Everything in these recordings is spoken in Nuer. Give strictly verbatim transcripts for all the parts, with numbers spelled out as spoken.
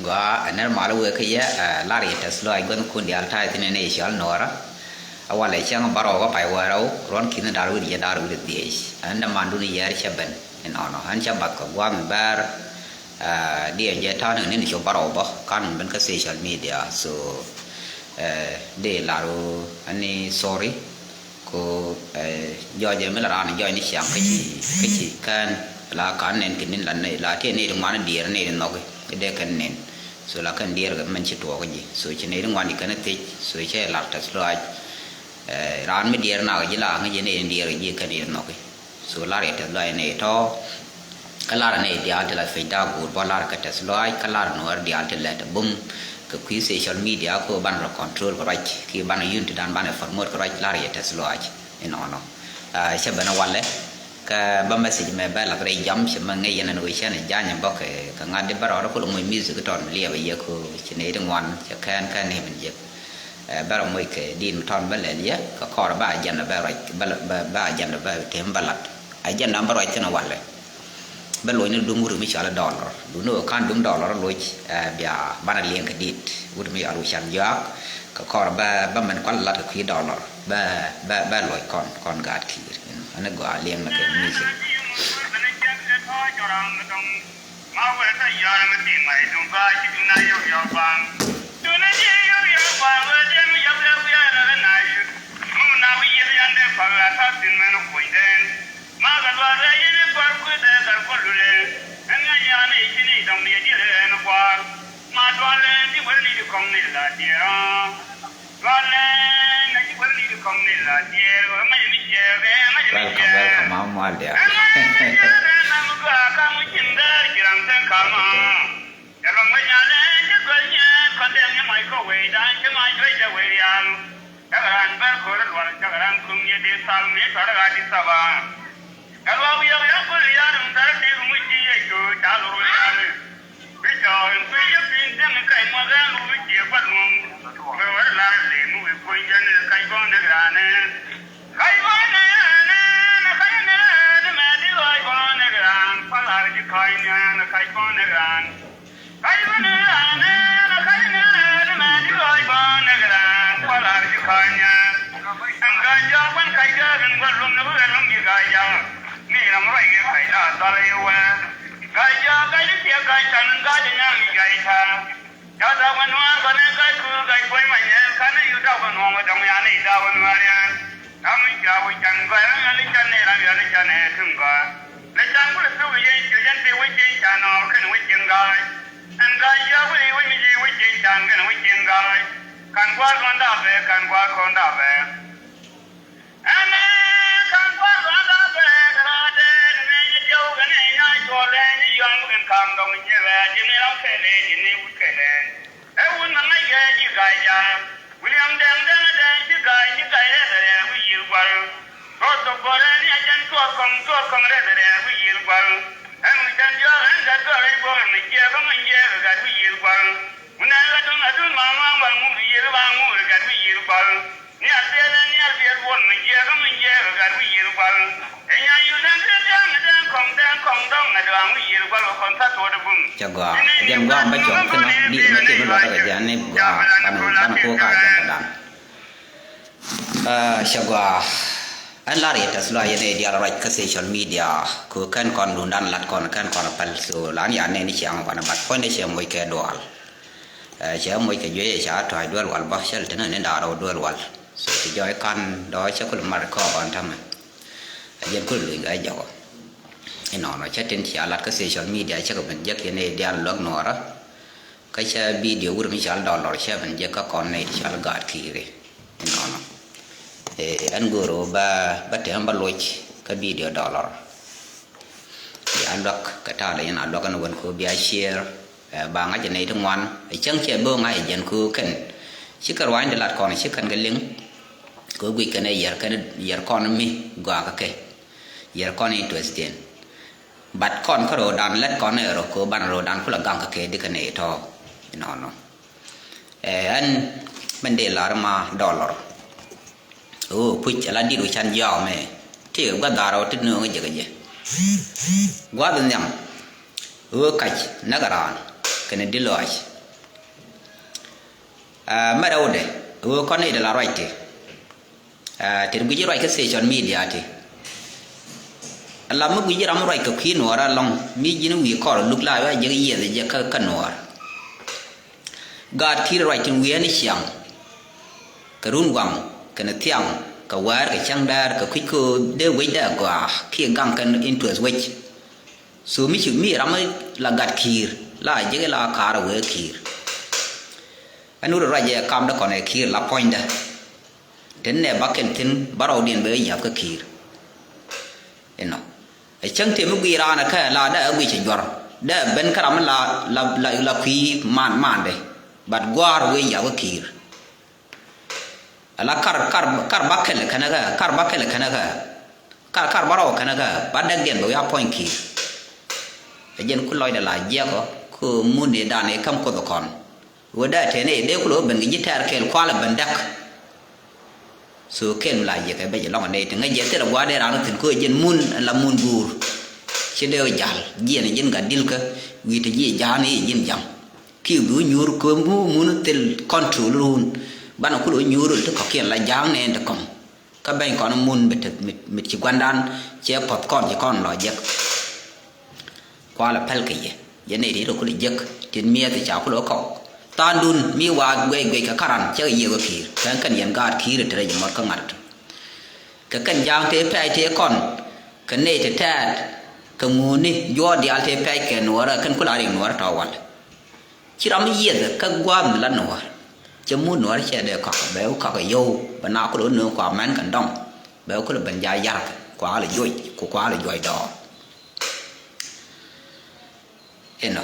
Gɔaa, ɛ nɛr mal wëë kä yɛ, ɛ, lar yɛ tɛth lɔaac guäthkun diaal ta̱a̱ thi̱n ɛ nɛy cɔal Nuɔɔrä. A walɛ cäŋ bärɔw kä pay wäl rɛw, ruɔ̱n ki̱n da̱r wi̱cdɛ jiɛn da̱r wi̱cdɛ dhieec. Ɛn dämandun yɛɛr cä ben inɔnɔ. Ɛn cä bath kɛ gua̱a̱th mi bɛ̈ɛ̈r, ɛ, diɛn jɛ ta̱a̱ ni ni cop bärɔw bä, ka̱n ben kä social media. So, ɛ, dee lar ɣöö ɛn ni sorry. Ko, ɛ, jɔɔc ɛ mi la raan jɔɔc ni ciaŋ kä ci, kä ci kään la ka̱n nɛn kɛ ni̱n la nɛy la tëë nɛy ti ŋuan diɛɛr nɛy ti nhɔki. Dee kɛn nɛn. So la kɛn diɛɛr kɛ mɛn ci tuɔɔk ji̱. So ci nɛy ti ŋuan ji̱ kɛn thiec. So cɛ lar tɛth lɔaac. Ɛ, raan mi diɛɛr nak ji̱ la ŋäc jɛ nɛy ti diɛɛr ji̱ kɛn nɛy ti nhɔki. So lar yɛ tɛth lɔaac nɛy tɔ̱. Kä lar nɛy diaal ti la pec da̱a̱ guur bä lar kɛ tɛth lɔaac, kä lar Nuɔɔr diaal ti lɛt bum kɛ kui̱ social media ko banɛ rɔ control kɛ ruac, ki banɛ unity dan banɛ promote kɛ ruac, lar yɛ tɛth lɔaac inɔnɔ. Ɛ, cɛ ben ɛ walɛ, kä bä message mɛ bɛ lath rɛy jam, cɛ mɛ ŋäc yɛn ɛn ɣöö cɛn ɛ jany ɛ bä kɛ, kɛ ŋa̱t di bä rɔɔdɛ kulɛ moc music tɔn mi liɛpɛ yɛ ko, ci nɛy ti ŋuan, cɛ kɛn kɛn ni min jek. Ɛ, bɛ rɔ moc kɛ di̱i̱t mi tɔn bä lɛl yɛ, kɛ kɔr bä agenda bä ruac, bä, bä, bä agenda bä tem bä lat. Agenda bä ruac thin walɛ. Bä loc ni duŋ wut mi cɔal i̱ dollar. Duŋni ɣöö ka̱n duŋ dollar loc, ɛ, bia banɛ liɛŋ kɛ di̱i̱t. Wut mi cɔal Wi̱can Jɔak. Kɛ kɔr bä, bä mɛn kual lat kɛ kui̱ dollar. Bä, bä, bä loc kɔn, kɔn gaat ki̱i̱r. Ɛn ni gɔaa liɛŋ ni kɛ music. Ma wee ta yɔr mi ti ma i dum ba ci dum na yɔk yɔk bang. Dum na yɔk yɔk bang wee diɛn mi yɔk yɔk yɔk yɔk na yɔk. Mu na wi yɛl yan dee pa la ta tin mɛn kuɔny dɛn. Ma ka luar rɛ yɛn dee par kuɛ dee kar kɔ lule. Ɛn ŋa nyaa ni ci ni dɔŋ ni yɛ diɛl ɛn kuar. Ma dual ɛn di wɛl ni di kɔŋ ni la diɛn. Welcome, welcome, Mama Mual dear. Bi cɔɔk in kui̱ yäk in thiäŋ in kac muɔth ɛn wä mi ciɛ gua̱n nuɔ̱ŋ. Wee wä lar lëë mi wee kuɔ̱ny jɛn in kac bɔ̱ɔ̱n ni raan ɛn. Kac bɔ̱ɔ̱n ni raan ɛn, kac ni raan ɛn, mɛ di ɣɔɔc bɔ̱ɔ̱n ni raan, kua̱ lar ji̱ ka̱ny ni ɛn, kac bɔ̱ɔ̱n ni raan. Kac bɔ̱ɔ̱n ni raan ɛn, kac ni raan ɛn, mɛ di ɣɔɔc bɔ̱ɔ̱n ni raan, kua̱ lar ji̱ ka̱ny ni ɛn. Ɛn ga̱a̱c jɔak wän kac gääk in gua̱n luɔ̱ŋ ni wä ɣän luɔ̱ŋ ji̱ ga̱a̱c jɔak. Mi ram ruac kɛ kac la dhɔl i̱ wee. Ga̱a̱c jɔak ga̱a̱c i̱ thiek ga̱a̱c than ga̱a̱c i̱ nya̱a̱ŋ i̱ ga̱a̱c tha̱a̱ŋ. Ca da̱k wä nuaar kɔn i̱ ga̱a̱c kuur ga̱a̱c puɔ̱ny ma nyɛɛl ka̱n i̱ yut da̱k wä nuɔ̱ɔ̱ŋ wä dɔ̱ŋ yan i̱ da̱k wä nuaar yɛn. Ram mi ca wä can gɔ̱a̱c ram yɔl i̱ can i̱ ram yɔl i̱ can i̱ tim gɔ̱a̱c. Lɛ can kulɛ thuk i̱ yɛn ciöc ɛn tëë wä cieŋ ca nɔɔk kɛn wä cieŋ ga̱a̱c. Ɛn ga̱a̱c yɔk wä i̱ wä mi ji̱ wä cieŋ can kɛn wä cieŋ ga̱a̱c. Kan gua̱a̱r kɔn da̱a̱ bɛ kan gua̱a̱r kɔn da̱a̱ bɛ. Ɛn ɛ ka̱n kua̱r rua̱n da̱a̱ bɛ kɛ rua̱dɛ ni mɛ nyɛ diɛw kɛ ni nya cuɔl ɛ ni yɔ̱ŋ kɛ ka̱m dɔ̱ŋ nyɛ bɛ ji̱ ni ram kɛ lɛ ji̱ ni wut kɛ lɛ. Ɛ wut mɛ ŋa̱c kɛ ji̱ ga̱a̱c ja̱a̱ŋ. Wiliam Dɛŋ Dɛŋ Dɛŋ ji̱ ga̱a̱c ji̱ ga̱a̱c rɛl rɛl wi̱i̱ yiël gua̱l. Tuɔɔk thok buɔ̱rɛ ni a jɛn tuɔɔk kɔŋ tuɔɔk kɔŋ rɛl rɛl wi̱i̱ yiël gua̱l. Ɛn wi̱i̱ tɛn diɔ̱ɔ̱k ɛn gat gɔ̱r i̱ buɔ̱k ɛn mi jiɛɛk kä mi jiɛɛk kɛ gat wi̱i̱ yiël gua̱l. Wun ɛn ɣä duŋ a duŋ ma ŋɔ̱a̱ŋ ba ŋuur yiël ba ŋuur gat wi̱i̱ yiël gua̱l. Ni a biɛl ɛn ni a biɛl buɔl mi jiɛɛk kä mi jiɛɛk kɛ gat wi̱i̱ yiël gua̱l. Ɛ nya yun ɛn ti diaŋ ɛ dɛŋ kɔŋ dɛŋ kɔŋ dɔŋ ɛ dɔaŋ wi̱i̱ yiël gua̱l kɛ kɔn tha tuɔɔt ɛ bum. Cɛ gɔaa jɛn gɔaa bä cɔk thin ɔ ni mɛ ti mi luɔt ɛ kɛ jɛn ni gɔaa ban ban ko ka jɛn dan. Cɛ gɔaa. Ɛn lar yɛ tɛth luac yɛn ɛ diaal ruac kä social media. Kɛ kɛn kɔn dundan lat kɔn kɛn kɔn päl so lan ya nɛn i̱ ciaŋ kɔn ɛ bat puɔ̱nydɛ cɛ moc kɛ dual. Cɛ moc kɛ juey ɛ ca tɔ̱a̱c duel wal bä cɛ lɛ te ni da̱a̱r rɛw duel wal. So ti jɔɔc kan dɔɔc cɛ kul mar kɔɔk ɣɔn tämɛ. Ɛ jɛn kul luny kɛ jɔkɔ. Inɔnɔ cɛ tin cia lat kä social media cɛ kɛ ben jek yɛn ɛ diaal luäk nuɔɔrä. Kä cɛ bidio wur mi cal dɔlɔr cɛ ben jek kä kɔn nɛy ti cal gaat ki̱i̱ri. Inɔnɔ. Ɛn go̱o̱r ɣöö bä bä tɛm bä loc kä bidio dɔlɔr. Bia luäk kɛ ta̱a̱ lɛ yɛn a luäk ɛn wen ko bia ciëër. Ba ŋa̱c ɛ nɛy ti ŋuan ɛ cäŋ cɛ bä ŋa̱c ɛ jɛn ko kɛn. Cikɛ ruaacni lat kɔn cikɛn kɛ liŋ. Kɛ guic kɛn ɛ yɛr kɛn yɛr kɔn mi gɔaa kɛ kɛ. Yɛr kɔn interest in. But kɔn kä ro̱o̱dan lät kɔn ɛ rɔ kɛ banɛ ro̱o̱dan kulɛ gaŋ kɛ kɛ dikɛ nɛy tɔ̱. Inɔnɔ. Ɛn mɛn dee lar ma dɔlɔr. Ɣöö puc ala dit wi̱can jiaw mɛ ti gua̱th dhaar ɔ ti nööŋ jɛ kɛ jɛ. Gua̱th nhiam. Ɣöö kac näk raan. kɛnɛ di lɔac. Aa, mɛ rɛwdɛ ɣöö kɔn nɛy dɛ la ruac ti. Aa, ti guic ruac kä social media ti. Ala mi guic ram ruac kɛ kui̱ nuɔɔr alɔŋ mi ji̱n wi̱i̱ kɔr luk la ruac jek yiɛth jɛ kä, kä nuɔɔr. Gaat Kiir ruac tin wi̱i̱ ni ciaŋ. Kɛ run guaŋ kɛnɛ thiaŋ kɛ wäär kɛ cäŋ däär kɛ kui̱c kä dee wec dee gɔaa kiɛ gaŋ kɛn interest wec. So mi ci mi ram la gat Kiir la jek la kaar wee Kiir. Ɛn wut ruac ɛ kam dee kɔn ɛ Kiir la puɔ̱nydɛ. Tin nɛ ba kɛn thi̱n ba rɔwdiɛn bɛ yath kä Kiir. Inɔ ɛ cäŋ tëë mi guic raan ɛ kɛ la dee ɛ guic cɛ juɔr dee ben kä ram la, la, la, la kui̱ man, mandɛ. But gua̱a̱r wee yath kä Kiir. Ala kar, kar, kar ba kɛl kɛnɛ kɛ, kar ba kɛl kɛnɛ kɛ, kar, kar ba rɔw kɛnɛ kɛ ba däkdiɛn bɛ wi̱i̱ a puɔ̱ny Kiir. Ɛ jɛn ku lɔcdɛ la jiɛkɔ ku mun ni dan i̱ käm Kuoth kɔn. Wä dee tɛn i̱ dee ku lo̱ ben kɛ ji̱ tɛɛr kɛɛl kualɛ ben däk. So kɛn la jiɛkɛ bɛ jɛ lɔŋ nɛy ti ŋäc jɛ thilɛ gua̱a̱r dee raan thi̱n ku ɛ jɛn mun ɛn la mun guur. Ci dee wä jal jiɛn ji̱n gat dilkä wi̱i̱ ti ji̱ ja̱a̱n i̱ ji̱n ja̱ŋ. Kiɛ bi wä nyuur kɛ mi mun thil control run. Banɛ kulɛ wä nyuur run ti kɔ̱kiɛn la ja̱a̱ŋ nɛɛn ti kɔ̱ŋ. Kä beny kɔn mun mi te, mi, mi ci gua̱ndan cɛ puɔ̱th kɔn ci kɔn lɔ jek. Kualɛ päl kɛ yɛ. Yɛ nɛy ti rɔ kulɛ jek tin miɛth ca kulɛ wä kɔk. Tha̱a̱ŋdun mi wa guɛc guɛc kɛ karan cɛ kɛ yiëë wä Kiir. Kɛn kɛn yɛn gaat Kiir te rɛy mɔt kä ŋa̱t. Kɛ kɛn ja̱a̱ŋ tëë pɛc tëë kɔn. Kɛ nɛy ti tɛɛt kɛ ŋuni juɔɔk diaal tëë pɛc kɛ nuɔɔrä kɛn kula rik nuɔɔrä tɔ̱ wal. Ci ram yieth kä gua̱a̱th mi la nuɔɔr. Cɛ mut nuɔɔr cɛ dee kɔk bɛ wä kɔk yio̱w bɛ na kulɛ wä nööŋ kua mɛn kɛn dɔŋ. Bɛ wä kulɛ ben ja̱ yark kua lɛ juɔc ku kua lɛ juɔc dɔɔr. Inɔ.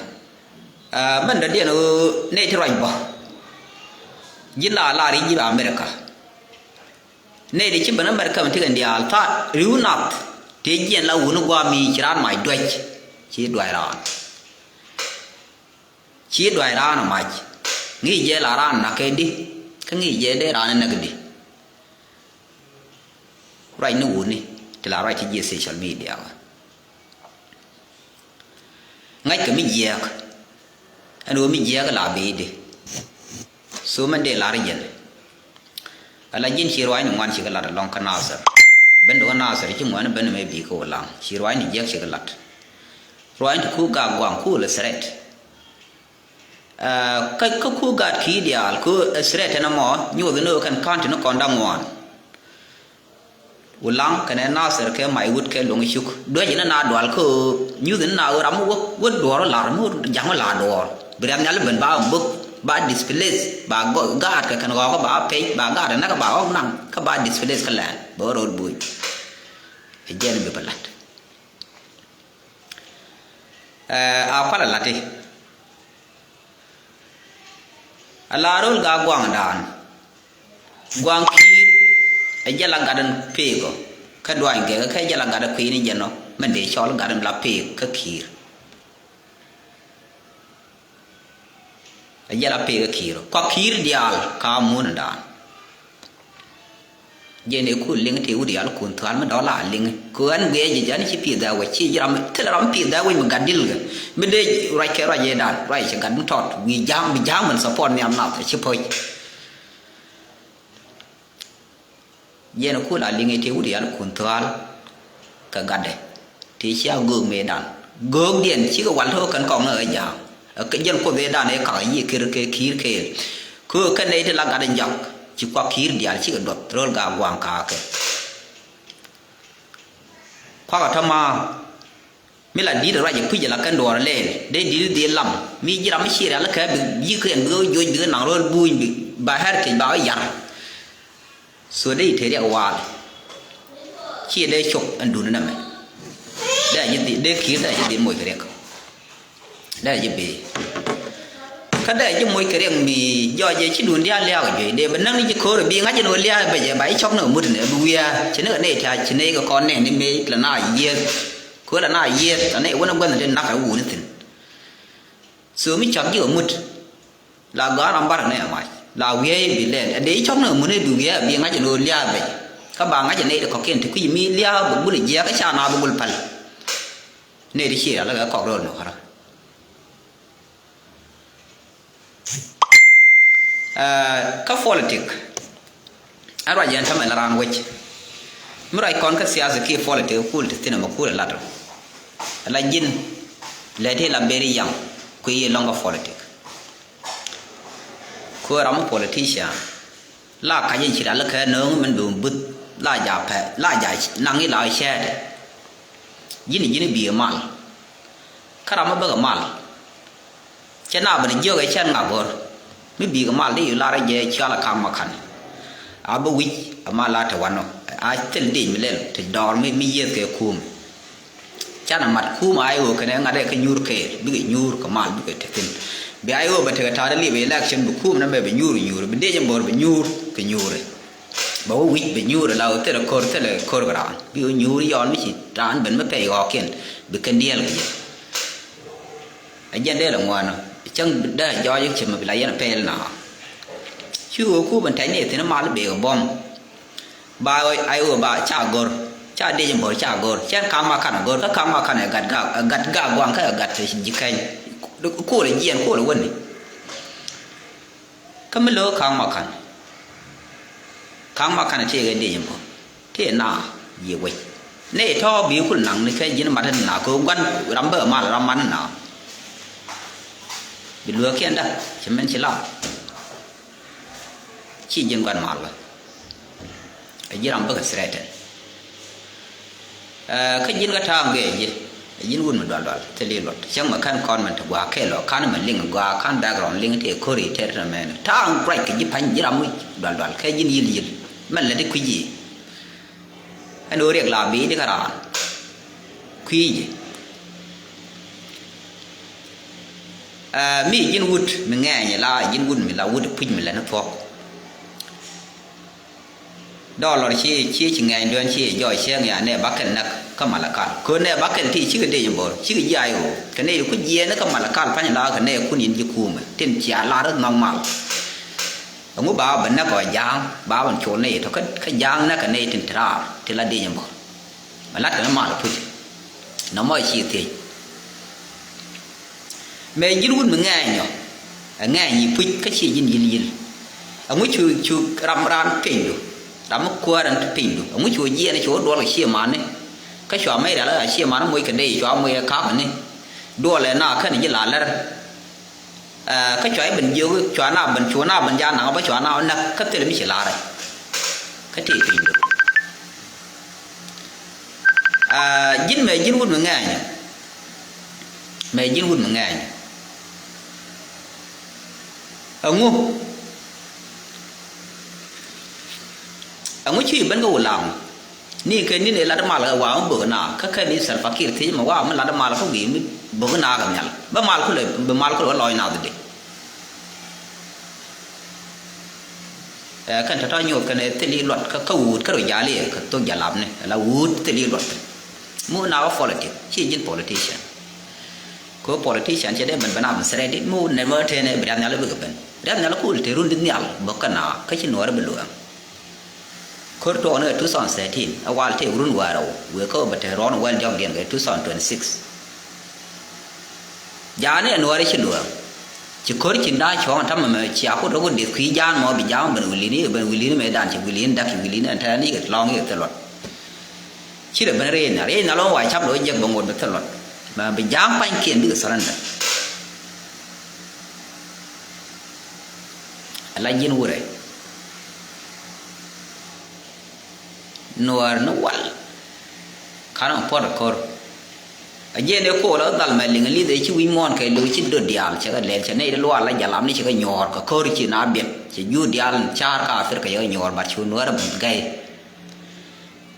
Aa, mɛn dɔ̱diɛn ɣöö nɛy ti ruac bä. Ji̱ la lar i̱ ji̱ la America. Nɛy ti ci ben America mi ti kɛn diaal tha̱a̱ ri̱w nath. Tëë jiɛn la wuni gua̱a̱th mi ci raan mac duäc. Ci duac raan. Ci duac raan mac. Ŋi̱i̱c jɛ la raan nakä di. Kä ŋi̱i̱c jɛ dee raan näk di. Ruac ni wuni ti la ruac ti jiɛ social media wä. Ŋa̱ckɛ mi jiɛɛk. Ɛn ɣöö mi jiɛɛk la bi̱i̱di. So mɛn dee lar jɛn. Ala ji̱n ci ruaacni ŋuan cikɛ lat alɔŋ kä Nasir. Ben dukä Nasir ci ŋuan ben mɛ bi̱i̱ kä Ulaŋ ci ruaacni jiɛɛk cikɛ lat. Ruaacni ti ku gak guaŋ ku lɛ threat. Aa, kä, kä ku gat ki diaal ku, ɛ, threat ɛn ɛmɔ nyuuth ni ɣöö kɛn ka̱n ti ni kɔn da̱ŋ ŋuan. Ulaŋ kɛnɛ Nasir kɛ mac wut kɛ luŋ cuk duec ni na dual kä ɣöö nyuuth ni na ɣöö ram mi wä, wä duɔɔr lar mi wä ja̱ŋ wä lar duɔɔr bi riam nhial ben ba bök ba displace ba gɔ-, gaat kɛ kɛn ɣɔɔk ba pec ba gaat ɛ näk ba ɣɔk naŋ kä ba displace kä lɛn bɛ wä ro̱o̱l buuc. Ɛ jɛn bi bɛ la̱t. Ɛ, a kualɛ la̱t i̱. A la ro̱l ga gua̱a̱ŋdan. Gua̱a̱ŋ Ki̱i̱r ɛ jɛ la gat in pek ɔ kä duany gɛk kä jɛ la gat in kui̱ni jɛn ɔ mɛn dee cɔl gat in la pek kä Ki̱i̱r. Ɛ jɛ la pek kä Ki̱i̱r ɔ kua Ki̱i̱r diaal ka muundan. Jɛn ëë ku liŋ tëë wut yal kun thual mi dɔ̱la liŋ. Kɛ ɣän guiɛ ji̱ jɛn ci pi̱th dhɛ wec ci ji̱ ram thilɛ ram pi̱th dhɛ wec mi gat dil kɛ. Mi dee ruac kɛ ruac yee dan ruac ci gat mi tɔt wi̱i̱ ja̱a̱ŋ bi ja̱a̱ŋ min support nhiam nath ci poc. Jɛn ëë ku la liŋ tëë wut yal kun thual. Kɛ gatdɛ. Tëë cia göök mëëdan. Göökdiɛn cikɛ wal te ɣöö kɛn kɔŋ ni ɣä ja̱a̱ŋ. Ɛ kɛ jɛn kuoth ëëdan ëë kakä yiëë kir kɛ Ki̱i̱r kɛɛl. Kɛ ɣöö kɛn nɛy ti la gat in jɔak ci kua Ki̱i̱r diaal cikɛ duɔth ro̱l gaak gua̱a̱ŋ kakä kɛ. Kuakä tɔ̱ ma̱a̱ mi la di̱t ruac ɛ kui̱c ɛ la kɛn duɔɔr ɛ lɛɛl dee di̱t dhil lam mi ji̱ ram mi ciɛ rial kɛ bi ji̱ kɛn bi ɣä joc bi ɣä naŋ ro̱l buuny bi ba heritage ba ɣä yar. So dee i̱ te riɛk waal. Ciɛ dee cop ɛn duundä nɛmɛ. Dee a ji̱ dhi, dee Ki̱i̱r dee a ji̱ dhi moc kɛ riɛk. Dee a ji̱ bee. Kä dee a ji̱ moc kɛ riɛk mi jɔɔc jɛ ci duun diaal liaak ɛ juey dee bɛ näk ni ji̱ ko̱o̱r ɛ bi ŋa̱c ɛn ɣöö liaak ɛ bɛ jɛ ba ji̱ cɔk ni ɛ mut ɛn ɛ bi wiaa. Ci ni kɛ nɛy ti a ci nɛy kɛ kɔn nɛɛni mëë la na yiëëth. Ko̱o̱r la na yiëëth la nɛy wänɛ gua̱th ni dee nak ɛ wuni thi̱n. So mi cɔk ji̱ ɛ mut. La gɔaa ram bar ni ɛ mac la wiee bi lɛl ɛ dee cɔk ni ɛ mun ɛ bi wiee bi ŋa̱c ɛ lo̱o̱ lia̱a̱ bɛc. Kä ba ŋa̱c ɛ nɛy ti kɔ̱kiɛn ti kui̱c mi lia̱a̱ bɛ gul ɛ jiɛɛk kä ca na bɛ gul päl. Nɛy ti ciɛ rial ɛ kɔk ro̱o̱l ni ɣɔ̱rä. Ɛ, kä politik, ɛn ruac yɛn tämɛ la raan wec. Mi ruac kɔn kä siasa kiɛ politik kul ti thin ɛmɛ kul ɛ lat ɔ. Ɛ la ji̱n lɛ ti la beri yaŋ kui̱ yi lɔ̱ŋ kä politik. Kuɛ ram mi politician la kac in ci ral kɛ nööŋ min bi buth la ja pɛ la ja naŋ ila cɛɛt. Ji̱n ji̱n bi mal. Kä ram mi bäkɛ mal. Cɛ na ben jiök ɛ cɛn ŋa go̱r. Mi bikɛ mal di yu lar jɛ cɔal a kaŋ ma ka̱n. A bä wi̱c a mal la te wanɔ. A thil dic mi lɛl te dɔɔr mi, mi yieth kɛ kuum. Canɛ mat kuum a i̱ ɣöö kɛnɛ ŋa̱t ɛ kä nyuur kɛɛl bikɛ nyuur kɛ mal bikɛ te thi̱n. Bi a i̱ ɣöö bɛ tekɛ ta̱a̱t liep election bi kuum nɛ mɛ bi nyuur nyuur bi dec in bo̱r bi nyuur kɛ nyuuri. Bɛ wä wi̱c bi nyuur la wä thilɛ ko̱r thilɛ ko̱r kɛ raan bi wä nyuur yɔɔn mi ci raan ben mi pɛy ɣɔɔkiɛn bi kɛn diɛɛl kɛ jɛ. A jɛn dee la ŋuanɔ cäŋ dee a jɔɔc cɛ mi bi la yɛn a pɛɛl na. Ci wä kup in tɛc ni thi̱n mal bee kɛ bɔm. Ba ai wä ba ca go̱r ca dec in bo̱r ca go̱r cɛn ka̱ŋ ma kan a go̱r kä ka̱ŋ ma kan ɛ gat gak ɛ gat gak guaŋ kä ɛ gat ji̱ kɛny. Kuɔl ɛ jiɛn kuɔl ɛ wäni. Kä mi lo̱o̱ ka̱ŋ ma ka̱n. Ka̱ŋ ma ka̱n tëë kɛ diec in bo̱r tëë na yiëë wec. Nɛy tɔ̱ bi kul naŋ ni kɛ ji̱n mat in na kɛ gua̱n ram bä mal ram man in na. Bi lueekiɛn da ci mɛn ci la. Ci ji̱n gua̱n mal bä. Ɛ ji̱ ram bä kɛ threaten. Ɛ, kä ji̱n kä ta̱a̱ ŋuɛɛ ji̱ ɛ ji̱n wut mi dual dual thil i̱ luɔt cäŋ mɛ kän kɔn mɛn ti gua̱a̱ kɛɛl ɔ ka̱n mɛ liŋ gua̱a̱ ka̱n background liŋ tëë ko̱ri tɛt mɛ ni ta̱a̱ right kɛ ji̱ pa̱ny ji̱ ram wi̱c dual dual kɛ ji̱n yil yil mɛn lɛ ti kui̱ ji̱. Ɛn ɣöö riɛk la bi̱i̱ di kä raan kui̱ ji̱. Ɛ, mi ji̱n wut mi ŋɛɛny la ji̱n wut mi la wut puc mi lɛ ni thuɔ̱k. Dɔlɔr ci ci ci ŋɛɛny duɛn ci jɔɔc cieŋ ya nɛ bakɛl näk kä Malakal. Kön nɛ bakɛl ti cikɛ dec in bo̱r cikɛ jiac ɣöö kɛ nɛy ti ku jiɛɛn kä Malakal pa̱ny la kɛ nɛ kun in ji̱ kuumɛ tin cia lar nhɔk mal. Ɛŋu ba bɛ näk ɔ ja̱a̱ŋ ba bɛ col nɛy tɔ kä ja̱a̱ŋ näk kɛ nɛy tin ti raar ti la dec in bo̱r. Mɛ lat kɛ ni mal puc. Nɔmɔ ci thiec. Mɛ ji̱n wut mi ŋɛɛny ɔ ɛ ŋɛɛny yi puc kä ci ji̱n yil yil. Ɛŋu cu cu ram ran pinydu ram mi kuäär ɛn ti pinydu ɛŋu cu jiɛɛn cu duɔl kɛ ci mani. Kä cua mɛy rial ɛ ci mani moc kɛ dee cua moc ɛ ka̱p ni. Duɔl ɛ na kän ji̱ la lɛr. Ɛ, kä cua i̱ ben jiök cua na ben cu na ben ja naŋ bä cua na näk kä thil mi ci la̱rɛ. Kä ti piny. Ɛ, ji̱n mɛ ji̱n wut mi ŋɛɛny. Mɛ ji̱n wut mi ŋɛɛny. Ɛŋu. Ɛŋu ci ben kä wulaŋ. Ni kɛ ni̱n ɛ lat mal ɛ wa̱a̱ mi bök na kä kɛ ni Salva Kiir thiec mɛ wa̱a̱ mi lat mal kä wi̱i̱ mi bök na kɛ nhial bä mal kulɛ bi mal kulɛ wä lɔc nath di. Ɛ kɛn tɔ̱tɔ̱ nyuɔth kɛn ɛ thil i̱ luɔt kä kä wuut kä rɔ jal i̱ kɛ thok jalapni ɛ la wuut thil i̱ luɔt. Mi wä na wä politic ci ji̱n politician. Kɛ wä politician cɛ dee ben ben a ben threat i̱ mi wä nɛmɛ wä tɛn ɛ bi riath nhial i̱ bikɛ ben riath nhial i̱ kul te run di nhial bök kä na kä ci nuɔɔr i̱ bi luɛŋ. Kör tuɔɔk ni kɛ two thousand thirteen ɛ wal tëë wurun wäärä wä wëë kä bɛ te rɔɔn wäl diɔ̱k diɛn kɛ two thousand twenty-six. Ja̱a̱n ni ɛ nuɔɔri ci luääŋ. Ci kör cin da̱a̱ cuɔ̱ɔ̱ŋ tamɛ mɛ cia kut rɔ kut dieth kui̱ ja̱a̱n mɔ bi ja̱a̱n ben wilini ben wilini mɛ dan ci wilini dak ci wilini ɛn tɛɛn ikɛ lɔ̱ŋ ikɛ thil luɔt. Ci rɛ ben rɛy nhial rɛy nhial ɣän wa cap lɔ jek bɛ ŋot bɛ thil luɔt. Mɛ bi ja̱a̱n pa̱nykiɛn bikɛ surrender. Ala ji̱n wurɛ. Nuäär ni wal. Ka̱n ɔ puɔt ɛ ko̱r. A jiɛn ëë ko̱o̱l ɛ dhal mɛ liŋ li̱th ëë ci wi̱c muɔ̱ɔ̱n kɛ lo̱c ci dot diaal cɛ kɛ lɛl cɛ nɛy ti luaal la jal am ni cɛ kɛ nyuɔ̱ɔ̱r kɛ ko̱r ci na biɛt cɛ juut diaal ca̱a̱r ka Africa cɛ kɛ nyuɔ̱ɔ̱r bat cu Nuäär ɛ gɛy.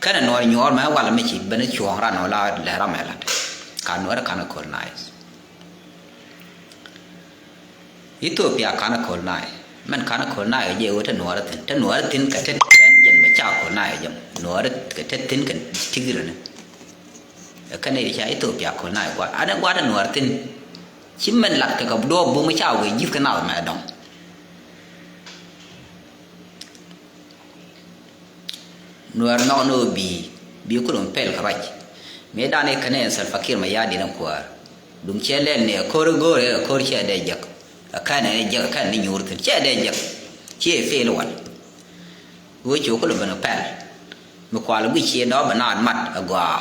Kɛnɛ Nuäär nyuɔ̱ɔ̱r mɛ wal mi ci ben cuɔ̱ɔ̱ŋ ran ɔ la lɛ ram ɛ lat. Ka Nuäär ka̱n ɛ colonize. Ethiopia ka̱n colonize. Mɛn ka̱n colonize jɛ ɣöö te Nuäärä thi̱n. Te Nuäärä thi̱n kɛ te tɛn jɛn bɛ ca colonize jɛ. Nuäärä kɛ te thi̱n kɛ tigrɛ ni. Kɛn nɛy ca Ethiopia colonize gua̱a̱r. Anɛ gua̱a̱r te Nuäärä thi̱n. Ci mɛn lat kɛ kɛ duɔɔp bum ca wee ji̱th kɛ nath mɛ dɔ̱ŋ. Nuäär nhɔk ni ɣöö bi, bi kulum pɛl kɛ ruac. Mëë dan i̱ kɛn ɛ Salva Kiir Mayardit in kuäär. Duŋ cɛ lɛl ni ɛ ko̱r i̱ go̱o̱r ɛ ko̱r cɛ dee jek. Ɛ kɛn ɛ jek, ɛ kɛn ni nyuur thi̱n. Ciɛ dee jek. Ciɛ fail wal. Wee cu kulɛ ben pɛl. Mi kual guic ciɛ dɔ̱ bɛ naat mat ɛ gɔaa.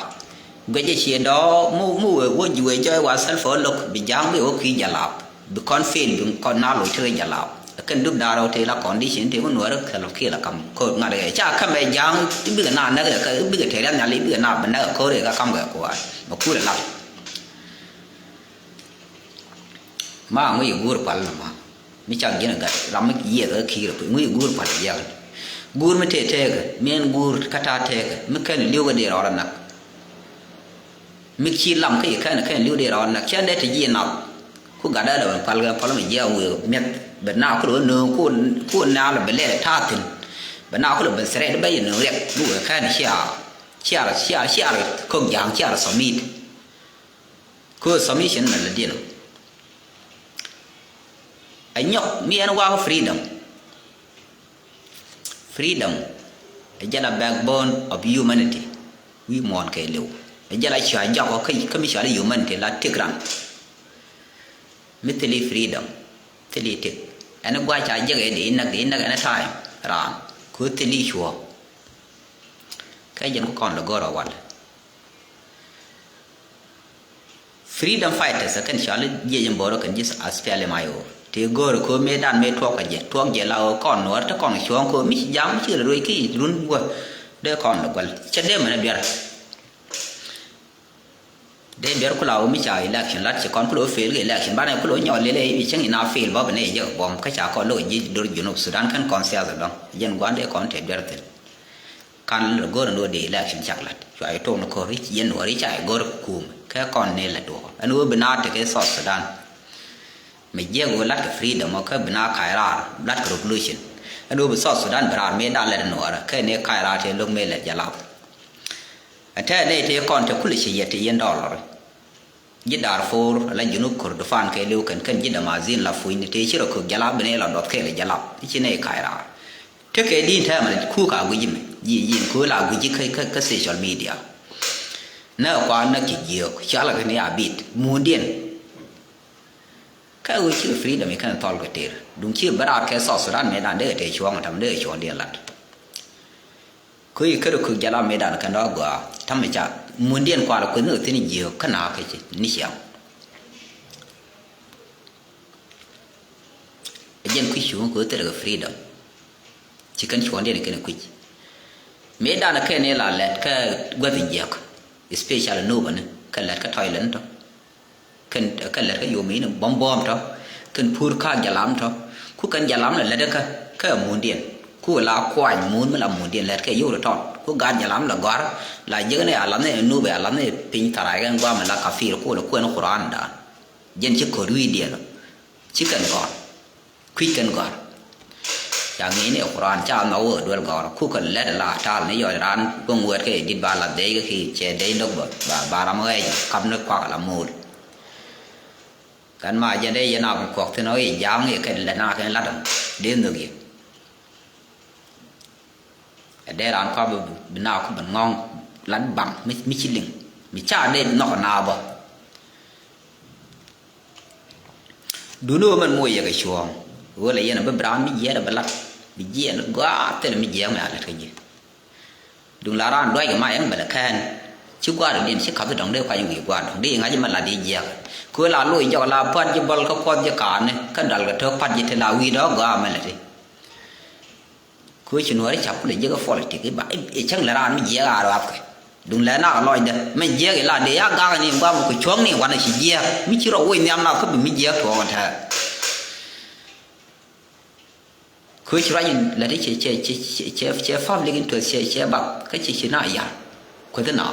Guic ciɛ dɔ̱ mu, mu wee, wee, wee jɔy wa self ɔ lo̱k bi ja̱a̱ŋ bi wä kui̱ jalap. Bi kɔn fail, bi kɔn na lo̱c ti rɛy jalap. Ɛ kɛn dup da̱r ɔ tëë la condition tëë mi nuɔ̱ɔ̱rä kɛl kiɛ la kam. Ko̱r ŋa̱t ɛ ca käm ɛ ja̱a̱ŋ i̱ bikɛ na näk ɛ kä i̱ bikɛ tëë riath nyal i̱ bikɛ na bi näk ɛ ko̱r ɛ kä kam kɛ kua̱r. Mɛ kur ɛ lap. Ma ŋuc i̱ guur pal nɔmɔ mi cak ji̱n ɛ gat ram mi yiëth ɛ ki̱i̱r ɛ puc ŋuc i̱ guur pal jiäk. Guur mi tëë tëëkɛ mi ɛn guur kä ta̱a̱ tëëkɛ mi kɛn li̱w kä dee rɔɔdɛ näk. Mi ci lam kä yi kɛn kɛn li̱w dee rɔɔdɛ näk cɛn dee ti ji̱ nath. Ku gat dee lɛ ben pal kɛ pal mi jiäk ŋuc i̱ mi̱eth bɛ na kulɛ wä nööŋ ku, ku na lɛ bɛ lɛl ɛ ta̱a̱ thi̱n. Bɛ na kulɛ ben threat bɛ yi nööŋ riɛk mi wee kɛn ciaar ciaar ciaar ciaar ko̱k ja̱a̱ŋ ciaar submit. Kö submission mɛ lɛ diɛn. Ɛ nyɔk mi ɛn wakä freedom. Freedom ɛ jɛ la backbone of humanity. Wi̱i̱ muɔ̱ɔ̱n kɛ liw ɛ jɛ la cua jɔk kä, kä mi cɔal i̱ humanity la tik ran. Mi thili freedom thili tik. Ɛn gua̱c ca jek ɛ di inäk di inäk ɛn time raan kö thili cuɔ. Kɛ jɛn ku kɔn lɛ go̱r ɛ wal. Freedom fighters ɛ kɛn cɔal i̱ jiɛc in bo̱o̱r ɛ kɛn ji̱ SPLM-IO. Tëë go̱o̱r ɛ köö mëëdan mëë tuɔɔk kɛ jɛ tuɔɔk jɛ la ɣöö kɔn nuɔɔr te kɔn cuɔ̱ɔ̱ŋ köö mi ci ja̱a̱ŋ mi ci rɛy ruëëc ki run wä. Dee kɔn lɛ guäl cɛ dee mɛn ɛ duer. Dee duer ku la ɣöö mi ca election lat ci kɔn ku lo̱ fail kɛ election banɛ ku lo̱ nyɔɔl lelɛ i̱ cäŋ ina fail bä bi nɛ jɛ kɛ buɔ̱m kä ca kɔn lo̱k ji̱ do̱r Junub Sudan kɛn kɔn siasa dɔ̱ŋ. Jɛn gua̱n dee kɔn tëë duer thi̱n. Kan lɛ go̱r ɛn ɣöö dee election cak la̱t cua jɛ tok ni ko̱r i̱ yɛn wä ri ca jɛ go̱r kum kɛ kɔn ni lɛ duɔ̱ɔ̱r ɛn ɣöö bi na tekɛ South Sudan. Mi jiɛk ɣöö la̱t kɛ freedom ɔ kä bi na ka̱c raar la̱t kɛ revolution. Ɛn ɣöö bi South Sudan bi raar mëë da̱a̱n lɛt ɛn wä rɛ kɛ ni ka̱c raar tëë lo̱k mëë lɛt jɛ lap. Ɛn tɛɛ nɛy tëë kɔn te kulɛ ci yɛ ti yɛn dɔlɔr. Ji̱ Darfur ala Junub Kordofan kɛ liw kɛn kɛn ji̱ Damazin la pucni tëë ci rɔ kök jalap bi nɛy la duɔth kɛɛl jalap i̱ ci nɛy ka̱c raar. Tekɛ di̱n tɛmɛ kuk a gui̱ci mɛ ji̱ ji̱n kööl a gui̱ci kä, kä, kä social media. Nɛ kua näk ci jiök cɔalkɛ ni a bit muundiɛn. Kä ɣöö cikɛ freedom ikɛn thɔl kɛ tëër duŋ cikɛ bä raar kɛ South Sudan mëëdan dee kɛ tëë cuɔ̱ɔ̱ŋ tɛmɛ dee kɛ cuɔ̱ɔ̱ŋdiɛn lat. Kä yi kärɛ kök jɛ la mëëdan kɛn dɔ̱ a gɔaa ta̱mɛ ca muundiɛn kual kueth ni kɛ thi̱n jiök kä na̱a̱k kɛ ci ni ciaŋ. Ɛ jɛn kui̱ cuŋ kɛ ɣöö thilɛ kɛ freedom. Ci kɛn cuɔ̱ɔ̱ŋdiɛn kɛn kui̱c. Mëëdan kɛn i̱ la lɛt kä guäth jiäk especially nobani kɛ lɛt kä toilet ni tɔ. Kɛn kɛ lɛt kä yom in buɔ̱m buɔ̱ɔ̱m tɔ kɛn pur ka̱a̱k jalam tɔ. Ku kɛn jalam lɛ lɛt kä kä mundiɛn ku la kuany mun mi la mundiɛn lɛt kɛ yio̱w tɔ tɔt ku gaat jalam lɛ gɔ̱a̱r. La jiäk ni a lath ni nup a lath ni piny tharac kɛn guam la kafir ku lɛ kuɛn Quran dan. Jɛn ci ko̱r wi̱i̱diɛn ci kɛn gɔ̱a̱r. Kui̱c kɛn gɔ̱a̱r. Ca ŋi̱i̱c ni Quran ca nhɔk wee duel gɔ̱a̱r kukɛ lɛt la tal ni yɔc raan bä ŋuɛt kɛ dit ba la dhec kä ki cɛ dhec dok bä ba, ba ram ɣɛc kap ni kuak la mo̱o̱l. Kɛn ma jɛn dee yɛn a bi kuɔk thin ɣä i̱ ja̱a̱ŋ i̱ kɛn lɛ na kɛn lat ɔm dee nhök yɛ. Ɛ dee raan kɔp bi na ku ben ŋɔ̱ŋ lat baŋ mi, mi ci liŋ mi ca dee nhɔk na bä. Duni ɣöö mɛn moc yɛ kɛ cuɔ̱ɔ̱ŋ ɣöö lɛ yɛn a bi bi raan mi jiɛɛn a bi lat bi jiɛɛn gɔaa thilɛ mi jiɛɛk mɛ a lät kä ji̱. Duŋ la raan duac kɛ ma yɛn bɛ lɛ kɛɛn ci gua̱a̱r diɛn ci kath dɔ̱ŋ dee kuany wi̱i̱ gua̱a̱r dɔ̱ŋ dee ŋa̱c mɛ lat i̱ jiɛɛk. Kɛ ɣöö la loc jɔk la pua̱t ji̱ bɔl kä kuɔth ji̱ ka̱a̱ni kä dal kɛ to̱k pa̱t ji̱ ti la wi̱i̱ dɔ̱k gɔaa mɛ lät i̱. Kɛ ɣöö ci nuɔ̱ɔ̱ri ca̱p kulɛ jiäk ɛ politik i̱ ba i̱ cäŋ lɛ raan mi jiɛɛk a ruaapkɛ. Duŋ lɛ nak lɔcdɛ mɛ jiɛɛk i̱ la dee ya gak ni guam kɛ cuɔ̱ŋni wanɛ ci jiɛɛk mi ci rɔ woc nhiam na kä bi mi jiɛɛk tuɔɔk ɛn tɛ̈ɛ̈. Kɛ ɣöö ci ruac in lät i̱ cɛ, cɛ, cɛ, cɛ, cɛ public interest cɛ, cɛ bak kä ci ci na yar kueth na.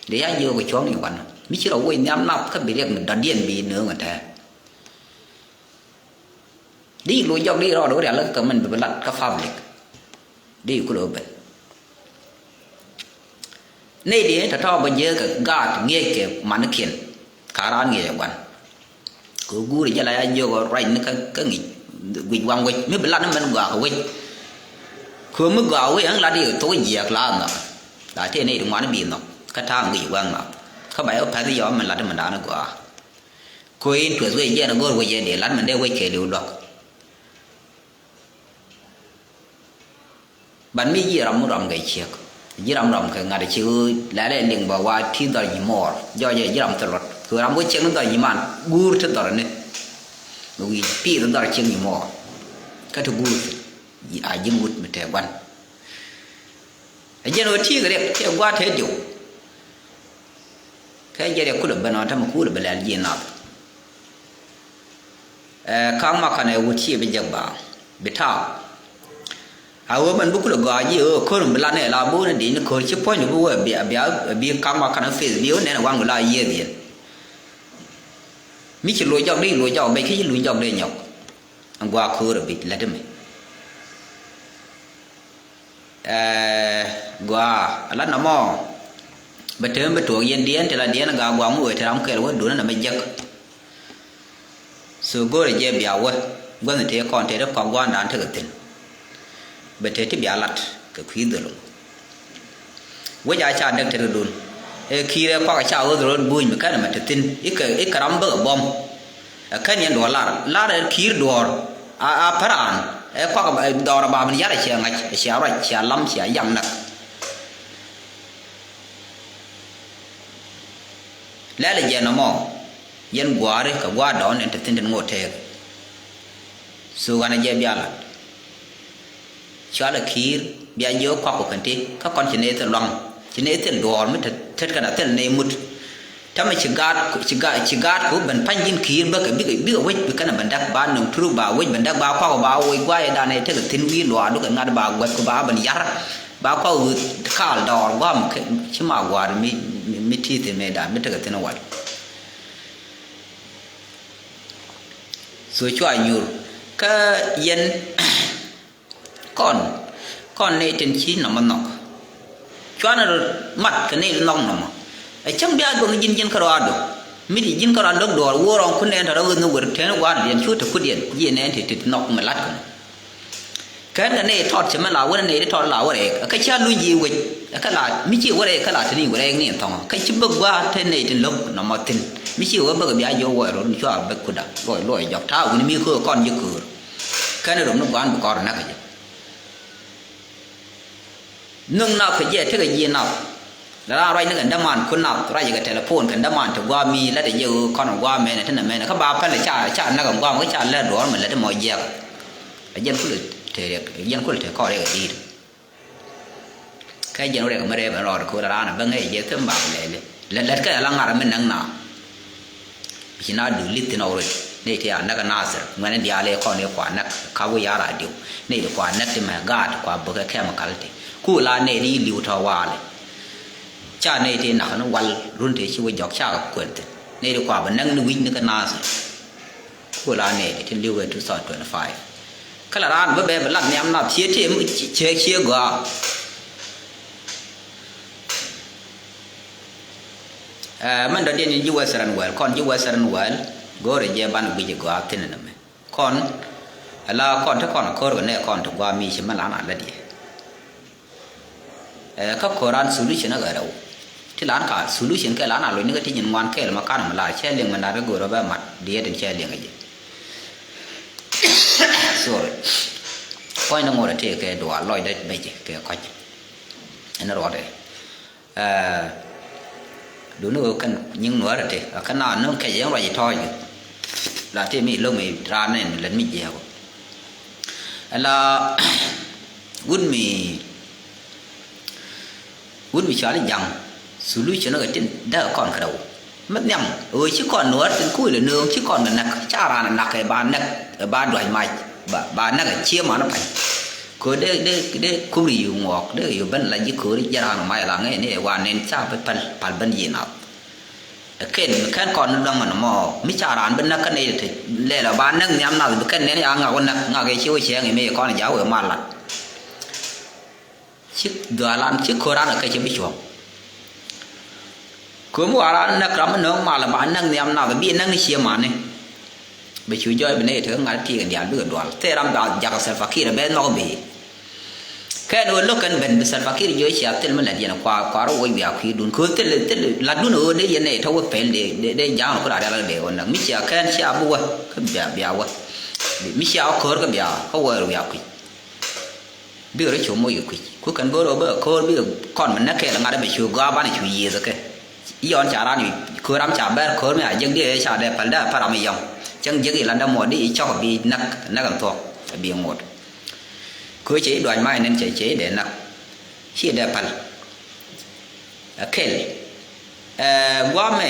Dee ya jiɛɛk kɛ cuɔ̱ŋni wanɛ mi ci rɔ woc nhiam nath kä bi riɛk mi dɔ̱diɛn bi nööŋ ɛn tɛ̈ɛ̈. Di loc jɔk di rɔɔd wä rial kä mɛn bi bi lat kä public. Di kulɛ wä ben. Nɛy di tɔ̱tɔ̱ bä jiäk kɛ gaat ŋi̱eec kɛ manikiɛn. Ka raan ŋi̱eec ɛ gua̱n. Kɛ guur jɛ la ya jiök ɔ ruacni kä, kä ŋi̱c guic waŋ wec mi bi lat ni mɛn gɔaa kɛ wec. Kɛ mi gɔaa wec ɛn lat di thok jiääk la nhɔk. La tëë nɛy di ŋuan bi nhɔk kä ta̱a̱ ŋi̱c waŋ nhɔk. Kä ba yɛ wä pɛth yɔm mɛn lat mɛn da̱a̱n gɔaa. Ko in tueth wec jɛn a go̱r wec jɛn dee lat mɛn dee wec kɛɛliw luak. Ban mi ji̱ ram mi ram kɛ ciek. Ji̱ ram ram kɛ ŋa̱t ci ɣöö lalɛ liŋ bä wa ti dhɔr ji̱ mɔɔr. Jɔɔc ɛ ji̱ ram thil luɔt kɛ ɣöö ram wec ciek ni dhɔr ji̱ man guur ti dhɔr ni. Wi̱i̱ piith dhɔr ciek ji̱ mɔɔr. Kä ti guur thil a ji̱n wut mi tɛɛ gua̱n. Ɛ jɛn ɣöö ti̱i̱ kɛ riɛk tɛɛ gua̱a̱th tɛɛ diw. Kɛ jɛ riɛk kulɛ ben ɣän tämɛ kulɛ bɛ lɛl ji̱ nath. Ɛ ka̱ŋ ma kanɛ wut ci bi jek ba bi ta̱a̱. A ɣöö mɛn bi kulɛ gɔaa ji̱ ɣöö ko̱r mi bi lat nɛ la bo̱o̱n di ni ko̱r ci puɔ̱ny ni bi wee bia bia bi ka̱ŋ ma kanɛ feth bi ɣöö nɛn ɛ waŋ bi la yiëëth yɛn. Mi ci loc jɔk di loc jɔk bɛc kä ci luny jɔk di nyɔk. Ɛn gua̱a̱ ko̱r ɛ bi lät mi. Ɛɛ, gɔaa, a lat nɔmɔ. Bɛ te mi bi tuɔɔk yɛn diɛn ti la diɛn gaa gɔaa ŋuwee ti ram kɛl wä duundä nɛ mi jek. So go̱o̱rɛ jɛ bia wä guänh tëë kɔn tëë ti kɔk gua̱a̱ndan tekɛ thi̱n. Bɛ te ti bia lat kɛ kui̱ dhöl. Wec a ca däk tetkädun. Ɛ ki̱i̱r ɛ kuak a ca ɣöth rot buny mi kɛn ɛmɛ te thi̱n. Ikɛ, ikɛ ram bäk ɛ buɔ̱m. Ɛ kɛn yɛn duɔ̱ɔ̱r lar. Lar ɛ ki̱i̱r duɔ̱ɔ̱r. A, a päraan. Ɛ kuak ɛ dhɔɔr ɛ ba min yar ɛ cia ŋa̱c. Ɛ cia ruac, cia lam, cia yaŋ näk. Lɛl ɛ jɛ nɔmɔ. Yɛn gua̱a̱ri kɛ gua̱a̱r dɔɔn ɛn te thi̱n tin ŋot tëëk. So ɣän ɛ jɛ bia lat. Cualɛ ki̱i̱r bia jiök kuak kɔ kɛn ti kä kɔn ci nɛy thil luaŋ ci nɛy thil duɔɔr mi tet kɛn a thil nɛy mut. Tämɛ ci gaat ci gaat ci gaat ku ben pa̱ny ji̱n ki̱i̱r bäkɛ bikɛ bikɛ wec bi kɛn a ben däk ba nöŋ turuk ba wec ben däk ba kuak ba wec guayɛ dan nɛy tekɛ thi̱n wi̱i̱ luaadu kɛ ŋa̱t ba guäth ku ba ben yar ba kuak ɣöth kaal dɔɔr gua̱a̱m ci ma gua̱a̱r mi mi ti̱i̱ thi̱n mëë dan mi tekɛ thi̱n wal. So cua nyuur kä yɛn. Kɔn kɔn nɛy tin ci nɔmɔ nhɔk. Cuanɛ rɔ mat kɛ nɛy ti nhɔk nɔmɔ. Ɛ cäŋ bia duɔ̱ŋ ji̱n ji̱n kärɔaadu mi ti ji̱n kärɔaadu lo̱k duɔɔr wo̱o̱r rɔŋ kun nɛn tɔ̱ rɔ ɣöth ni wer tɛn gua̱a̱r diɛn cu te kut diɛn ji̱ nɛn ti ti nhɔk mi lat kɔn. Kɛn kɛ nɛy tɔt cɛ mi la wä nɛy ti tɔt la wä rɛɛk kä cia luny ji̱ wec kä la mi ci wä rɛɛk kä la te ni wä rɛɛk ni thɔŋ kä ci bäk gua̱a̱r te nɛy ti lo̱k nɔmɔ thi̱n mi ci wä bäk bia jiɔ wä rɔ ni cua bäk kutda luɔc luɔc jɔk ta̱a̱ wuni mi köör kɔn ji̱ köör. Kɛn rom ni gua̱a̱n bi kɔr näk kɛ jɛ. Nhök nath kɛ jɛ tekɛ ji̱ nath. La raan ruac ni kɛn däman kun nath ruac kɛ telephone kɛn däman ti gua̱a̱ mi lät ɛ jɛ ɣöö kɔn gua̱a̱ mɛnɛ ti nɛ mɛnɛ kä ba pɛl ca ca näk kɛn gua̱a̱ mɛ kä ca lät duɔ̱ɔ̱r mɛ lät mɔ jiɛk. Ɛ jɛn kulɛ te riɛk ɛ jɛn kulɛ te kɔɔr riɛk ɛ di̱i̱t. Kɛ jɛn wä rɛk mi rɛp ɛn rɔɔd ko̱r raan a bäŋ ɛ jɛ thim bak lɛli lɛ lɛt kɛ ala ŋar mi näk na. Bi ci na dul li̱th thin ɔk rɛt nɛy ti a näk ɛ nathir ŋuɛn in diaal ɛ kɔn ɛ kua näk kap wä yar a diw nɛy ti kua näk ti mɛ gaat kua bäk ɛ chemical ti ku la nɛy ti li̱w tɔ waali. Ca nɛy ti nak ni wal run ti ci wä jɔk ca kɛ kuɛn thin nɛy ti kua bä näk ni wi̱c ni kɛ nathir. Ku la nɛy ti tin li̱w ɛ two thousand twenty-five. Kä la raan bä bɛ bɛ lat nhiam nath cie tëë mi cie cie gɔaa. Ɛ mɛn dɔ̱diɛn in ji̱ Western world kɔn ji̱ Western world go̱o̱rɛ jɛ ban guic gɔaa thin in mɛ kɔn. Ala kɔn te kɔn ko̱r kɛ nɛ kɔn te gɔaa mi ci mɛ la na lät yɛ. Ɛ kä ko̱ran solution ɛ ɣärɛw ti lan ka solution kɛ lan a loc ni kä ti nyin ŋuan kɛɛl ma kan mi lar cɛ liŋ mi nar kä go̱o̱r ɔ bɛ mat diet in cɛ liŋ ɛ jɛ. Sorry. Kɔc ni ŋot ɛ tëë kɛ dual lɔcdɛ bɛc kɛ kɔc. Ɛn ruɔdɛ. Ɛ duni ɣöö kɛn nyiŋ nuäärä ti ɛ kɛn na nöŋ kɛc yɛn ruac tɔɔc. La ti mi lo̱k mi raan nɛn mi lät mi jiɛɛk. Ala wut mi wut mi cɔal i̱ ja̱ŋ solution ni kɛ tin dee kɔn kɛ rɛw. Mi nhiam ɣöö ci kɔn nuäär tin kuc lɛ nööŋ ci kɔn kɛ näk ca raan ɛ nak kɛ ba näk ɛ ba duac mac ba ba näk ɛ cie man pa̱ny. Kɛ ɣöö dee dee dee kup ri yu ŋuɔɔk dee yu ben la ji̱ kööri jɛ raan ɛ mac la ŋäcni ɛ wa nɛn ca bi päl pal ben yi nath. Ɛ kɛn mi kɛn kɔn ni luäŋ ɛn mɔ mi ca raan bi näk kä nɛy ti lɛl ɛ ba näk nhiam nath bi kɛn nɛn ya ŋak wä näk ŋak ɛ ci wä ciɛŋ ɛ mi kɔn ja̱ wee mal lat. Ci dhuaalan ci ko̱ran ɛ kɛ ci bi cuɔ̱ŋ. Kömi waran näk ram mi nööŋ mal ɛ ba näk nhiam nath ɛ bi näk ni cie mani. Bɛ cu jɔɔc bi nɛy ti kä ŋa̱t ti kɛ diaal bikɛ dual thil ram ba jak Salva Kiir ɛ bɛ nhɔk bi. Kɛn ɣöö lo̱k kɛn ben bi Salva Kiir jiö cia thil mi la̱t yɛn kua, kua rɔ woc wiaa kui̱dun. Kɛ ɣöö thil, thil la̱tdun ɣöö dee yɛn nɛy tɔ̱ wä pɛl dee, dee, dee ja̱a̱ŋ rɔ ku la rial dee ɣöö näk. Mi cia kɛn cia bi wä, kä bia, bia wä. Mi cia wä ko̱r kä bia, kä wä wiaa kui̱. Bikɛ rɔ cu moc kɛ kui̱. Ku kɛn go̱o̱r ɣöö bä ko̱r bikɛ kɔn mi näk kɛɛl ŋa̱t bɛ cu gɔaa banɛ cu yiëëth kɛ. Yɔn ca ran i̱ ko̱r ram ca bɛr ko̱r mi a jek diɛ ca dee päl dee a päl ram i̱ yɔŋ. Cäŋ jek i̱ landä muɔt di i̱ cɔk bi näk, näk ɛn thuɔ̱k bi ŋot. Kö cɛ i̱ duac ma inɛn cɛ, cɛ i̱ dee näk. Ci dee päl. Ɛ kɛl. Ɛ guamɛ.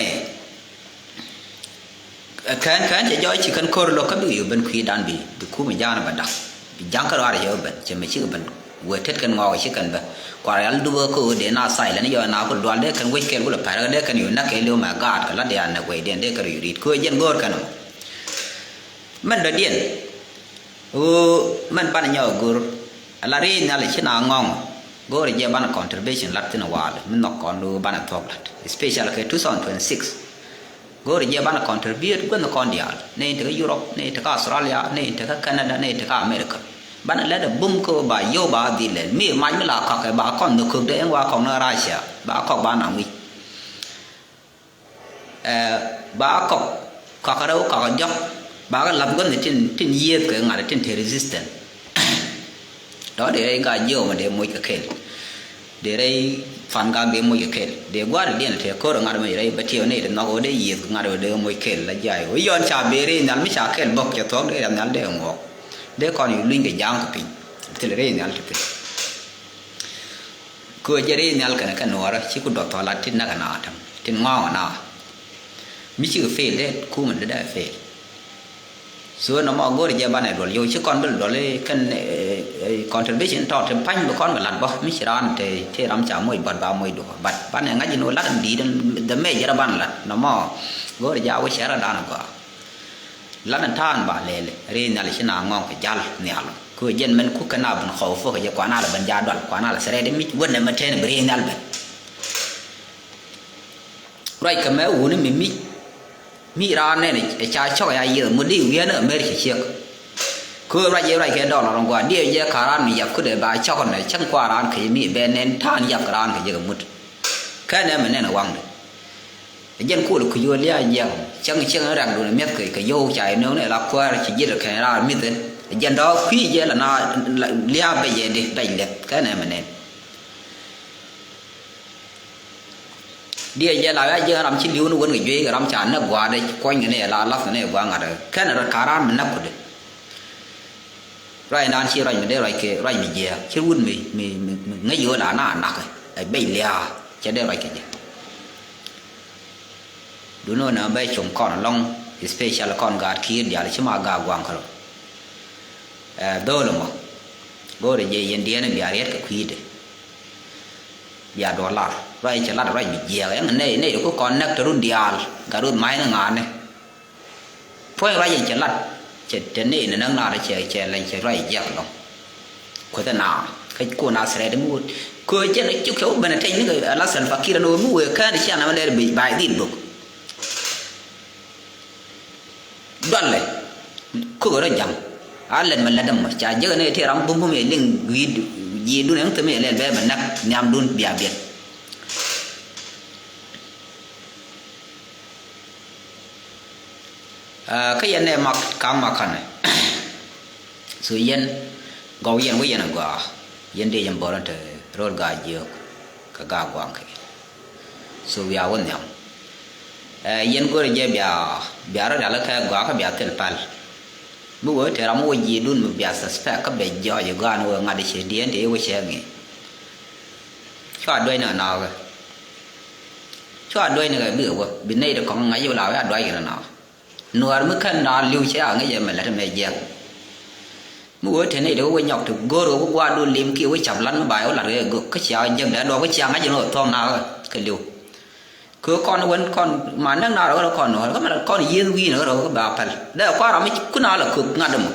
Ɛ kään, kään cɛ jɔɔc ci kän ko̱r lo̱k kä bikɛ yio̱w ben kui̱dan bi, bi kumɛ ja̱a̱n bɛ da̱k. Bi ja̱ŋ kä ruaar cɛ ben, cɛ mɛ cikɛ ben. Wee tet kɛn ŋɔɔk ci kɛn bä. Kua rial dupä kä ɣöö dee na silent ni jɔɔc na ku dual dee kɛn wec kɛl ku lɛ pɛr dee kɛn yio̱w näk kɛ li̱w mɛ gaat kɛ la dee a näk wecdiɛn dee kɛn yio̱w ri̱t kö jɛn go̱o̱r kɛn ɛmɔ. Mɛn dɔ̱diɛn. Ɣöö mɛn banɛ nyɔk go̱r. Ala riey nhial ci na ŋɔŋ. Go̱o̱rɛ jɛ banɛ contribution lat thin a waal mi nhɔk kɔn ɣöö banɛ thuɔ̱k lat. Especially kɛ two thousand twenty-six. Go̱o̱rɛ jɛ banɛ contribute guänh kɔn diaal. Nɛy tekɛ Europe, nɛy tekɛ Australia, nɛy tekɛ Canada, nɛy tekɛ America. Banɛ lɛt a bum kä ba yio̱w ba dhil lɛl. Mi mac mi la kɔk kɛ ba kɔn nhök kökdɛ ɛn wa kɔk ni Russia. Ba kɔk ba na wi̱c. Ɛ, ba kɔk, kɔk rɛw, kɔk jɔk, ba kɛ lath gua̱n tin, tin yiëëth kɛ ŋa̱t tin te resistant. Tɔ dee rɛy gak jiök mɛ dee moc kɛ kɛl. Dee rɛy fan gak dee moc kɛ kɛl. Dee gua̱a̱r diɛn te ko̱r ŋa̱t mɛ rɛy bɛ tiɛw ni te nhɔk wä dee yiëëth ŋa̱t wä dee moc kɛl la jay. Wä yɔn ca ber i̱ nhial mi ca kɛl bɔk cɛ thuɔ̱k dee rɛy nhial dee ŋuɔk. Dee kɔn yu luny kɛ ja̱a̱ŋ kɛ piny. Thil rɛy nhial te piny. Kö jɛ ri nhial kɛnɛ kɛ nuɔrä ci ku duɔth thɔla tin näk kɛ na täm tin ŋɔ̱ɔ̱ŋ na. Mi cikɛ fail dee kumɛ dee dee fail. So nɔmɔ go̱o̱r jɛ banɛ duɔl yio̱w ci kɔn bil duɔl kɛn, eh, eh, contribution tɔt tin pa̱ny bi kɔn kɛ lat bä mi ci raan te, te ram ca moc bɔt ba moc duɔl. But banɛ ŋa̱c in wä lat in di̱i̱t in the major ban lat nɔmɔ go̱o̱r jɛ a wä cɛrɛ dan gɔaa. Lat in ta̱a̱n ba lɛl ri nhial ci na ŋɔ̱ŋ kɛ jal nhial. Kö jɛn mɛn kukɛ na ben khɔw fok kɛ jɛ kuana la ben ja dual kuana la sɛrɛt mi wänɛ mɛ tɛn bi ri nhial ben. Ruac kɛ mɛ wuni mi mi mi raan nɛn ɛ ca cɔk ya yieth mut di wiɛn ɛ mɛr ci ciek. Kö ruac yɛ ruac kɛ dɔl rɔŋ gua diɛ jɛ ka raan mi yap kudɛ ba cɔk nɛ cäŋ kua raan kɛ mi bɛ nɛn ta̱a̱n yap kɛ raan kɛ jɛ kɛ mut. Kɛn ɛ mɛ nɛn ɛ waŋdɛ. Jɛn kol kuc ɣöö lia̱a̱ jiɛk cäŋ cäŋ in riakdun mi̱eth kɛ, kɛ yio̱w ca inööŋni la kuäär ci ji̱t kɛn raar mi̱th in. Jɛn dɔ̱ɔ̱k kui̱ jɛ la na lia̱a̱ bɛc yɛ di bɛc liɛth kɛn ɛmɛ nɛn. Diɛ jɛ la ya jiɛk ram ci li̱w ni wän kɛ juey kɛ ram ca näk gua̱a̱r dee kuɔ̱ny kɛ ni la lath kɛ ni gua̱a̱r ŋa̱t kɛn rɔ ka̱ra̱a̱n mi näk kudɛ. Ruac naan ci ruac mi dee ruac kɛ ruac mi jiɛɛk ci wut mi, mi, mi, mi ŋäc ɣöö la na nak ɛ bɛc lia̱a̱ cɛ dee ruac kɛ jɛ. Duno na bɛ com kɔn lɔŋ especial kɔn gaat kiir diaal ci ma gaat guaŋ kärɔ. Ɛ dho̱o̱l ɛmɔ go̱o̱rɛ jɛ yɛn diɛɛn bia riɛt kɛ kui̱dɛ. Bia duɔlar ruac cɛ lat ruac mi jiɛɛk ɛŋ nɛy nɛy ku kɔn näk te run diaal gat ruth ma̱a̱c ni ŋa̱a̱ni. Puɔ̱ny ruac in cɛ lat cɛ te ni in näk naar cɛ cɛ lɛny cɛ ruac jiɛk lɔ̱ŋ. Kuoth ɛ naar kä kuɔn a threat mi wut kö jɛn cuk cɛ wä ben a tɛc ni kɛ ala Salva Kiir ni wä mi wee kään cian amɛ lɛr bi bay dhil bök. Dualɛ kök rɔ ja̱ŋ a lɛt mɛ lɛt dämɔ ca jek ni ti ram bum bum yɛ liŋ wi̱i̱ ji̱ dun ɛŋ thämi yɛ lɛl bɛ mɛ näk nhiamdun bia biɛt. Kä yɛn nɛ mak ka̱ŋ mak ka̱nɛ. So yɛn gɔw yɛn wä yɛn a gɔaa yɛn dee yɛn bɔrɔ te ro̱l gaa jiök kɛ gaa gua̱a̱ŋ kɛ. So wiaa wä nhiam. Yɛn go̱rɛ jɛ bia bia rɔ rial kɛ gɔaa kä bia thil pal. Mi wee te ram wä ji̱ dun mi bia suspect kä bɛ jɔɔc gɔaa ni wee ŋa̱t cɛ diɛn te wä cɛ ŋi̱i̱. Cua duec ni kɛ nakä. Cua duec ni kɛ bikɛ wä bi nɛy ti kɔŋ ŋa̱c wä la wee a duac kɛ ni nakä. Nuäär mi kän na li̱w cɛ a ŋäc ɛmɛ lät ɛmɛ jiɛk. Mi wee te nɛy ti wä wä nyɔk ti go̱o̱r wä wä gua̱a̱r duun lim kiɛ wä cap lat mi ba yɛ wä lat kɛ gök kä cia jiäk dee duɔk kä cia ŋa̱c ɛn wä thuɔ̱k nakä kɛ li̱w. Kɛ kɔn wän kɔn ma näk na rɔ wä kɔn nuäär kä mɛ kɔn yieth wi̱i̱n wä rɔ wä ba päl dee kua̱r ram mi kun a la köök ŋa̱t ɛmɔ.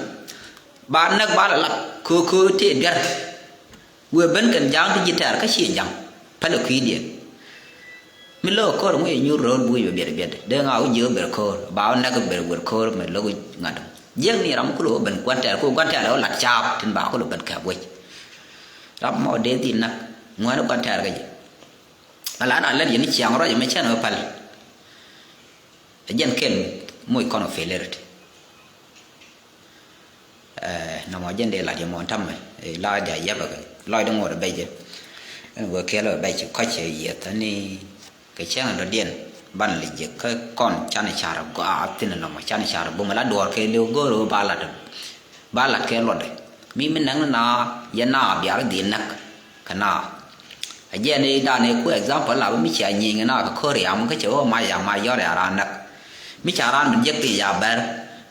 Ba näk ba la lat köök köök tëë biɛr. Wëë ben kɛn ja̱a̱ŋ ti ji̱ tɛ̈r kä ciɛ ja̱ŋ pälɛ kui̱diɛn. Mi lo̱k ko̱r ŋuc ɛ nyuur ro̱o̱l buuc bɛ biɛt biɛt dee ŋa wä jiök ber ko̱r ba wä näk ber wer ko̱r mɛ lo̱k ŋa̱t. Jiäk ni ram mi kulɛ wä ben gua̱n tɛ̈r ku gua̱n tɛ̈r lɛ wä lat caap tin ba kulɛ ben kɛp wec. Ram mɔ dee dhil näk ŋuäni gua̱n tɛ̈r kä jɛ. Ala na lät yɛn ni ciaŋ rɔc ɛmɛ cɛn ɛ päl. Ɛ jɛn kɛl moc kɔn ɔ failurity. Ɛ, nɔmɔ jɛn dee lat yɛ mɔn tamɛ, ɛ, la dia yɛpɛ kɛ lɔcdɛ ŋot ɛ bɛc jɛ. Ɛn wee kɛl ɛ bɛc kɔc ɛ yieth ani kɛ cäŋ ɛ dɔ̱diɛn ban lɛ jiɛk kä kɔn can ɛ car ɛ gɔaa thin ɛ nɔmɔ can ɛ car ɛ bum ɛ la duɔɔr kɛ liw go̱o̱r ɛ ba lat ɛ. Ba lat kɛ luɔtdɛ. Mi mi näk ni na yɛ na biar dhil näk kɛ na. A jɛ ni dan ni ku example la mi cia nyiŋ na kɛ ko̱r yam kä cɛ wä ma yam ma yɔr ya ran näk. Mi ca ran min jek ti ya bɛr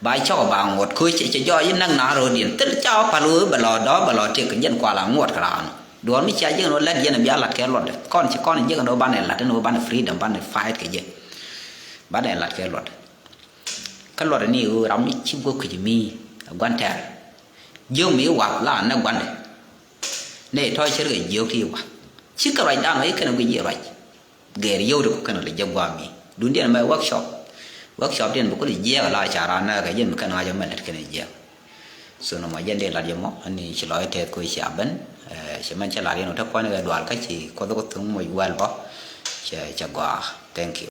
ba cɔk ba ŋuɔt ko cɛ cɛ jɔ yi näk na ro din thil ca wä pal wä bɛ lɔ dɔ bɛ lɔ tik jɛn kuala ŋuɔt kɛ ran. Duɔr mi cia jek ni wä lɛt yɛn bia lat kɛ luɔtdɛ kɔn ci kɔn jek ni wä ban lat ni wä ban freedom ban fight kɛ jɛ. Ban lat kɛ luɔtdɛ. Kä luɔt ni ɣöö ram mi ci guɔk kui̱c mi a gua̱n tɛ̈r. Jiök mi wath la nɛ gua̱ndɛ. Nɛ tɔ̱ cir kɛ jiök ti wath. Ci kɛ ruacdan ɣöö i̱ kɛn guic i̱ ruac. Gɛɛr yio̱w ti ku kɛn lɛ jiäk gua̱a̱m mi. Dundiɛn mɛ workshop. Workshop diɛn bi ku lɛ jiɛɛk la ca raan nɛ kɛ jiɛn bi kɛn ŋa̱c ɛmɛ lät kɛn jiɛɛk. So nɔmɔ jɛn dee lat yɛ mɔ ani ci lɔc tɛth ko cia ben. Ɛ, ci mɛn cɛ lat yɛn wä te kuan kɛ dual kä ci kuɔth ku thuŋ moc wɛl bɔ. Cɛ, cɛ gɔaa. Thank you.